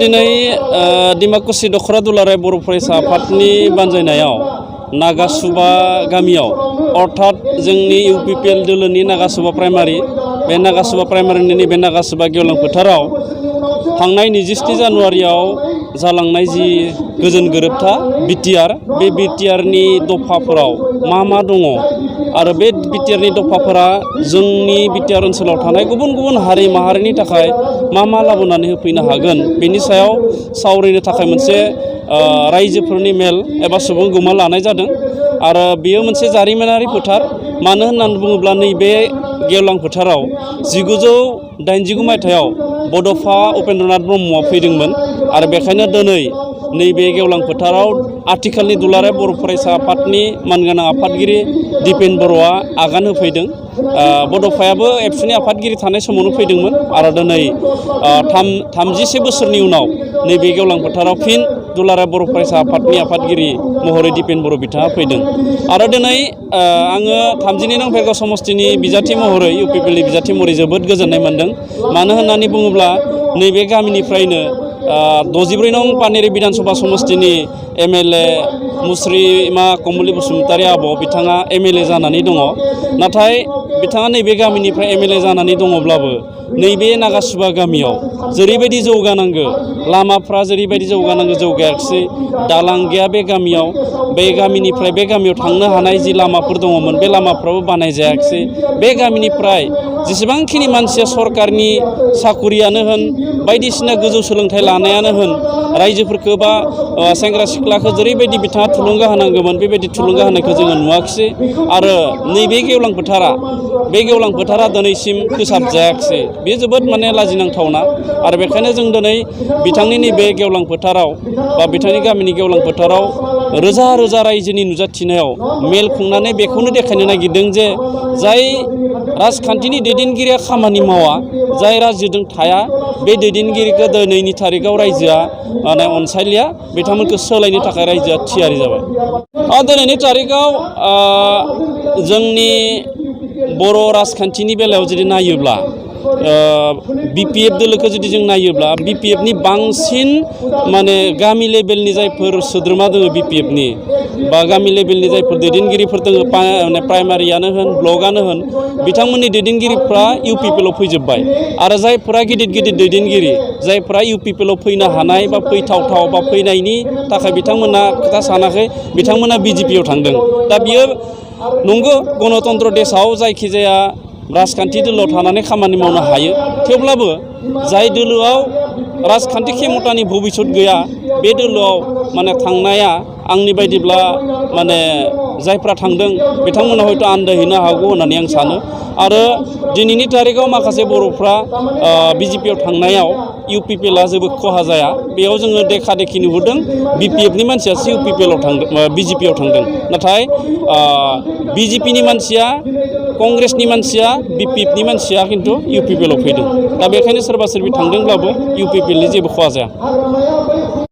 दिनै डिमाकुसि दखरा दुलाराय बर' फरायसा आफादनि बानजायनायाव नागासुबा गामियाव अर्थात जोंनि UPPL दोलोनि नागासुबा प्राइमारि बे नागासुबा प्राइमारिनि नैबे नागासुबा गेवलां फोथाराव थांनाय 27 जानुवारियाव जालांनाय जि गोजोन गोरोबथा BTR बे BTRनि दफाफोराव मा दङ आरो बे BTRनि दफाफोरा जोंनि BTR ओनसोलाव थानाय गुबुन गुबुन हारि माहारिनि थाखाय मा लाबोनानै होफैनो हागोन बेनि सायाव सावरायनो थाखाय मोनसे रायजोफोरनि मेल एबा सुबुं गौमा लानाय जादों आरो बेयो मोनसे जारिमिनारि फोथार मानो होननानै बुङोब्ला नैबे गेवलां फोथाराव 1989 मायथाइयाव बड'फा उपेन्द्रनाथ ब्रह्मआ फैदोंमोन आरो बेखायनो दिनै नैबे गेवलां फोथाराव आथिखालनि दुलाराय बर' फरायसा आफादनि मानगोनां आफादगिरि दिपेन बर'आ आगान होफैदों बड'फायाबो एबसुनि आफादगिरि थानाय समावनो फैदोंमोन आरो दिनै 31 बोसोरनि उनाव नैबे गेवलां फोथाराव फिन दुलाराय बर' फरायसा आफादनि आफादगिरि महरै दिपेन बर' बिथाङा फैदों आरो दिनै आङो 32 नं भेरगाव समस्तिनि बिजाथि महरै UPPLनि बिजाथि महरै जोबोद गोजोननाय मोन्दों मानो होननानै बुङोब्ला नैबे गामिनिफ्रायनो 64 नं पानेरि बिधानसभा समस्तिनि MLA मुस्रिमा कमलि बसुमतारी आब' बिथाङा MLA जानानै दङ नाथाय बिथाङा नैबे गामिनिफ्राय MLA जानानै दङब्लाबो नैबे नागासुबा गामियाव जेरैबायदि जौगानांगौ लामाफ्रा जेरैबायदि जौगानांगौ जौगायाखिसै दालां गैया बे गामियाव बे गामिनिफ्राय बे गामियाव थांनो हानाय जि लामाफोर दङमोन बे लामाफ्राबो बानायजायाखिसै बे गामिनिफ्राय जेसेबांखिनि मानसिया सरकारनि साखरियानो होन बायदिसिना गोजौ सोलोंथाइ लानायानो होन रायजोफोरखौ बा सेंग्रा सिख्लाखौ जेरैबायदि बिथाङा थुलुंगा होनांगौमोन बेबायदि थुलुंगा होनायखौ जोङो नुवाखिसै आरो नैबे गेवलां फोथारा दिनैसिम फोसाबजायाखिसै बे जोबोद माने लाजिनांथावना आरो बेखायनो जों दिनै बिथांनि नैबे गेवलां फोथाराव बा बिथांनि गामिनि गेवलां फोथाराव रोजा रोजा रायजोनि नुजाथिनायाव मेल खुंनानै बेखौनो देखायनो नागिरदों जे जाय राजखान्थिनि दैदेनगिरिया खामानि मावा जाय रायजोजों थाया बे दैदेनगिरिखौ दिनैनि थारिखआव रायजोआ माने अनसायलिया बिथांमोनखौ सोलायनो थाखाय रायजोआ थियारि जाबाय दिनैनि तारिखआव जोंनि बर' राजखान्थिनि बेलायाव जुदि नायोब्ला BPF दोलोखौ जुदि जों नायोब्ला BPFनि बांसिन माने गामि लेभेलनि जायफोर सोद्रोमा दङ BPFनि बा गामि लेभेलनि जायफोर दैदेनगिरिफोर दङ माने प्राइमारियानो होन ब्लकआनो होन बिथांमोननि दैदेनगिरिफ्रा UPPLआव फैजोब्बाय आरो जायफोरा गिदिर दैदेनगिरि जायफोरा UPPLआव फैनो हानाय बा फैथावथाव बा फैनायनि थाखाय बिथांमोना खोथा सानाखै बिथांमोना BJPआव थांदों दा बियो नंगौ गणतन्त्र देशआव जायखिजाया राजखान्थि दोलोआव थानानै खामानि मावनो हायो थेवब्लाबो जाय दोलोआव राजखान्थि खेमतानि भबिसत गैया बे दोलोआव माने थांनाया आंनि बायदिब्ला माने जायफ्रा थांदों बिथांमोना हयथ' आन्दायहैनो हागौ होननानै आं सानो आरो दिनैनि तारिखआव माखासे बर'फ्रा BJPआव थांनायाव UPPLआ जेबो खहा जाया बेयाव जोङो देखा देखि नुहरदों BPFनि मानसियासो BJPआव थांदों नाथाय BJPनि मानसिया कंग्रेसनि मानसिया BPFनि मानसिया खिन्थु UPPLआव फैदों दा बेखायनो सोरबा सोरबि थांदोंब्लाबो UPPLनि जेबो खहा जाया